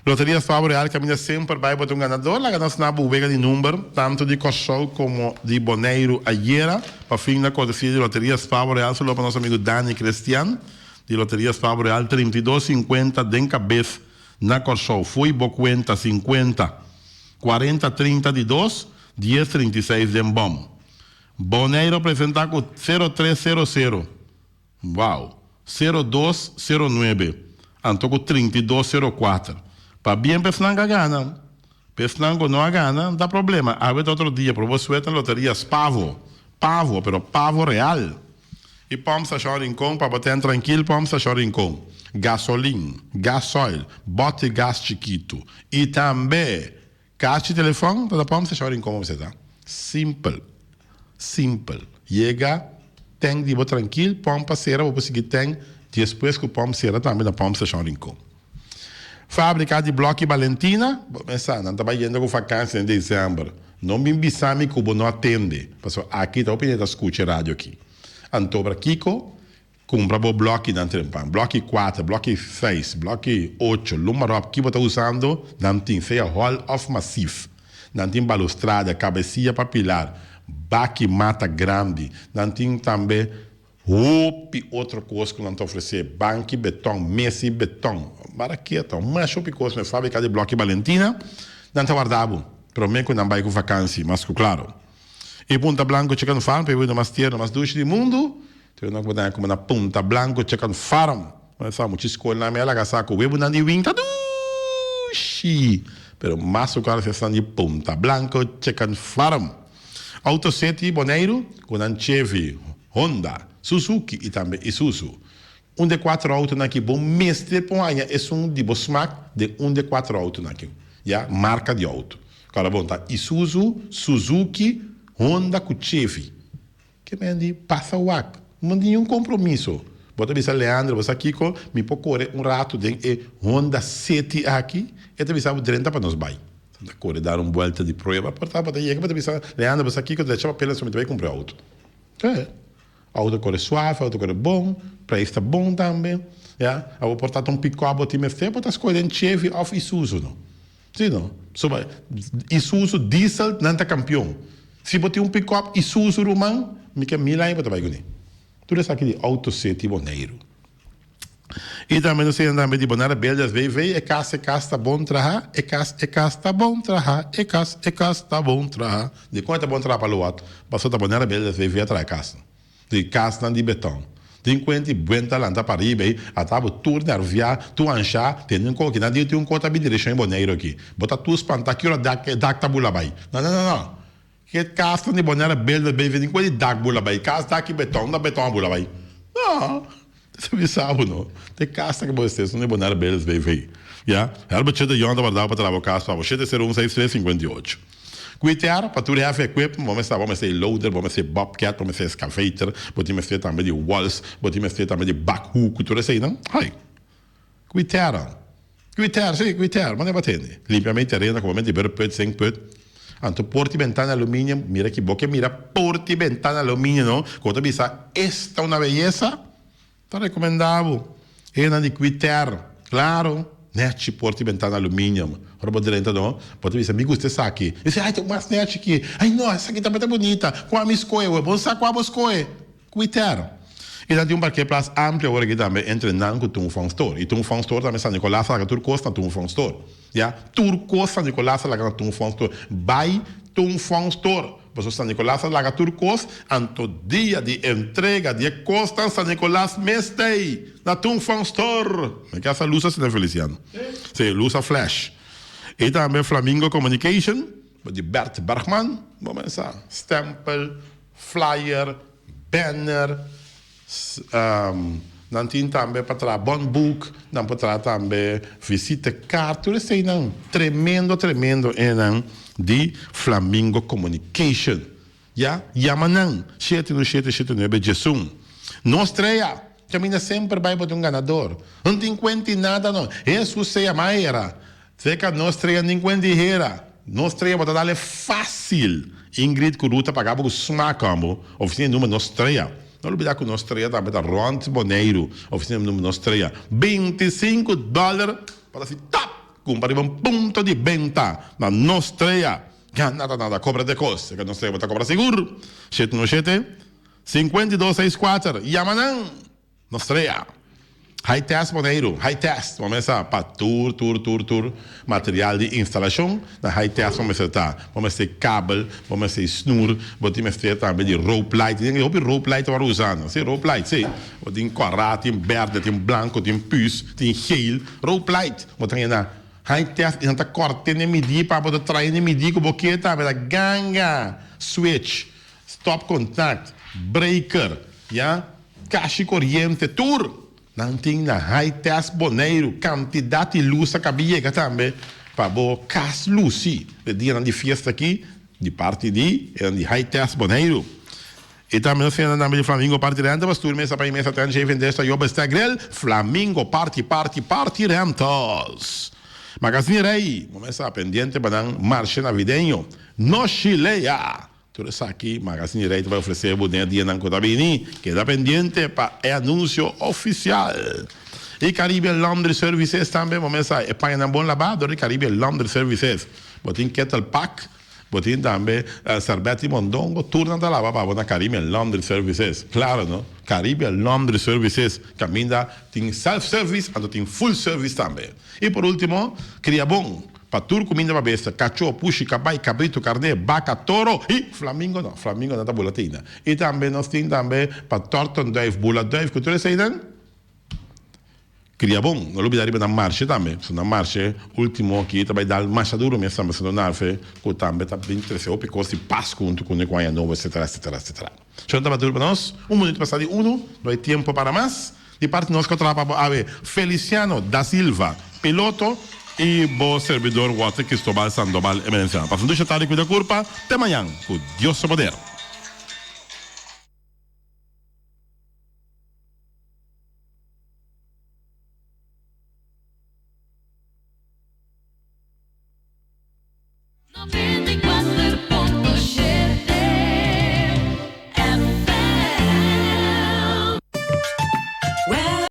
Loteria Favo Real kaminda semper bai bo ta un ganador. Laga nos na bo wega di number, tantu di Kòrsou komo di Boneiru ayera. Pa fin na kortesia di Loteria Favo Real saludo pa nos amigu Dani Crestian di Loteria Favo Real 32 50 den kabes na Kòrsou. Foei bo kuenta 50 40 30 di dos. Dies 36 den bom. Boneiru a presenta ku sero tres sero sero, wow, sero dos sero nuebe, anto ku 32 sero kuater. Pabien pa esnan ku a gana. Pa esnan ku no a gana, no ta problema. Awe ta otro dia, pero bo suerte na loteria Spavo, pavo, pero pavo real. I Pòmp Stashon Rincon pa bo ten trankil Pòmp Stashon Rincon, gasolin, gasoil, bòt di gas chikitu i tambe Kachi telefòn ta na pòmp stashon Rincon bo ta. Simpel. Simpel. Yega tank di bo trankil, pòmp a sera bo por sigui tank despues ku pòmp sera tambe na pòmp stashon Rincon. Fábrika di blòki Balentina, bo mester sa nan ta bai yendo ku fakansi den desèmber. No bin bisa mi ku bo no a tende, pasobra aki ta hopi hende ta skucha e radio aki. Antobra kiko? Kumpra bo blòkinan trempan, blòki kuater, blòki seis, blòki ocho, luma ròp ki bo ta usando, nan tin sea hòl òf masif. Nan tin balustrada, kabesia pa pilar, baki mata grandi. Nan tin tambe. Hopi otro kos ku nan ta ofresé, banki beton, mesa i beton, baraketa, masha hopi kos na e fábrika di blòki Balentina. Nan ta warda bo promé ku nan bai ku vakansi, mas ku klaro. E Punta Blanco Chicken Farm pa e wino mas tierno, mas dushi di mundu. Tur nan ku bo ta haña kuma na Punta Blanco Chicken Farm. Bo sa mucha skolnan mi a laga sa ku webunan di win ta dushi, pero mas ku klaro esnan di Punta Blanco Chicken Farm. Auto City Boneiru ku nan Chevy, Honda, Suzuki i tambe Isuzu. Un di e kuater outonan aki bo mester por haña esun di bo smak den un di e kuater outonan aki, ya, marka di outo. Kòrda bon ta Isuzu, Suzuki, Honda ku Chevy. Ke men di pasa wak, no tin niun kompromiso. Bo ta bisa Leandro, bo sa kiko, mi por kore un ratu den e Honda City aki? E ta bisa bo drenta pa nos bai. Ta kore dar un buelta di prueba, por ta bo ta yega bo ta bisa Leandro, bo sa kiko, drecha papel aso mi ta bai kumpra e outo. E outo kore suave, outo kore bon, prijs ta bon tambe, ya. Abo por ta ta un pick-up bo tin mester, bo ta skohe den Chevy of Isuzu no. Si no. Soba Isuzu diesel nan ta kampion. Si bo tin un pick-up Isuzu ruman, mi ke mil aña bo ta bai kuné. Tur esaki di Auto City Boneiru. I tambe nos tin tambe di Bonaire Builders BV, e kas e kas ta bon traha, e kas e kas ta bon traha, e kas e kas ta bon traha. Dikon e ta bon traha pa lo wak? Pasobra ta Bonaire Builders BV a traha e kasnan. Di kasnan di beton. Tin kuenti buen ta lanta pariba ei, ata bo tur nerviá, tur anshá, tende un koki. Nan di tin un kos ta bin direkshon e Boneiru aki. Bo ta tur spantá ki ora dak e dak ta bula bai. No, no, no, no. Ke kasnan di Bonaire Builders BV tin kuenti dak bula bai. Kas dak i beton, unda beton a bula bai? No. Ta bisa bo no. Te kasnan ku bo estes no di Bonaire Builders BV. Ya. Herbert Chete Jong ta warda bo pa traha bo kas pa bo. Shete sero un seis tres 58. Kuitear pa tur heavy equipment, bo mester bo mester e loader, bo mester e bobcat, bo mester excavator, bo tin mester tambe di walls, bo tin mester tambe di backhoe ku tur eseinan. Hai. Kuitear. Kuitear, si, kuitear, mane bo tende. Limpia mei tereno ku bo mester di put, sink put. Anto porta i bentana aluminio, mira ki bo ke mira porta i bentana aluminio no, ku bo ta bisa esta una beyesa. Ta recomenda bo enan di Quiter, claro, nechi porta y bentana aluminium. Ora bo drenta no, bo ta bisa mi gusta esaki. Mi si, ay ta mas nechi ki. Ay no, esaki tambe ta bunita. Cua mi scohe awe? Bo sa cua bo scohe. Quiter. Y nan tin un parkeerplaats amplio awor aki tambe entre nan cu Toenfang Store. Y Toenfang Store tambe San Nicolas a laga tur cos na Toenfang Store. Ya, tur cos San Nicolas a laga na Toenfang Store. Bay Toenfang Store. Pasobra San Nicolas a laga tur kos, anto dia di entrega di e kosnan San Nicolas mes ta ei na Toenfang Store. Mi ke hasta lus asina Feliciano. Si, lus a flash. I tambe Flamingo Communication di Bert Bergman. Bo mesa stempel, flyer, banner. Nan tin tambe pa traha bon boek, nan por traha tambe visitekaart, tur eseinan tremendo tremendo enan di Flamingo Communication. Ya, yama nan, shete un shete shete nuebe djesun. No strea, caminda semper bai bo ta un ganador. No tin cuenti nada no. Hesus sea maera. Seca no strea nin cuenti hera. No strea bo ta dale facil. Ingrid cu Ruth ta paga bo cu smaak combo. Oficina di number no strea. No lubida cu no strea tambe ta rond Boneiru. Oficina di number no strea. 25 dollar pa ta si tap! Cumpra riba un punto di benta na no strea. Gana ta nada cobra de cos. Seca no strea bo ta cobra sigur. Shete no shete. 52 seis cuater. Yama nan! No strea. High test Boneiru, high test, bo mester pa tur, tur, tur, tur material di instalashon na high test bo mester ta. Bo mester kabel, bo mester snur, bo tin mester tambe di rope light. Tin hopi rope light awor usa no. Si, rope light, si. Bo tin kòrá, tin bèrdè, tin blanko, tin püs, tin geel. Rope light bo ta haña na high test i nan ta kòrt'e n'e midí pa bo ta trae n'e midí ku bo ke tambe. Ta ganga, switch, stop contact, breaker, ya. Kashi koriente tur nan tin na High Test Boneiru. Kantidat di lus a kabi yega tambe pa bo kas lusi e dianan di fiesta aki di parti di enan di High Test Boneiru. I tambe nos tin enan tambe di Flamingo Party Rentals, tur mesa pa i mesa ten sheven desta yo bestek grill, Flamingo Party Party Party Rentals. Magazine Rey, bo mesa pendiente pa nan marshe navideño. No shilea! Tur esaki Magazine Rey ta bai ofresé bo den e dianan ku ta bini. Keda pendiente pa e anunsio ofisial. I Caribbean Laundry Services tambe bo mester sa e pañanan bon labá dor di Caribbean Laundry Services. Bo tin kettle pak. Bo tin tambe sèrbèt i mondongo, tur nan ta laba pa bo na Caribbean Laundry Services. Klaro no? Caribbean Laundry Services kaminda tin self service anto tin full service tambe. I por ultimo, Kriabon, pa tur kuminda pa bestia, kachó, pushi, kabai, kabritu, karné, baka, toro i flamingo no, flamingo nan ta bula tina. I tambe nos tin tambe pa tòrtendùif, bula dùif ku tur eseinan. Kriabon, no lubida riba nan marshe tambe, pasobra nan marshe ultimo aki ta bai dal masha duro mes tambe, pasobra nan fe ku tambe ta bin trese hopi kos di pas huntu ku ku aña nobo etcetera etcetera etcetera. Shon tabata duro pa nos, un minuto pasa di uno, no hay tiempo para mas. Di parti nos ku a traha pa bo awe, Feliciano da Silva, piloto, i bo serbidor Walter Cristobal Sandoval Emerenciano. Pasa un dusha tardi, kuida kurpa, te mañan, ku Dios su poder.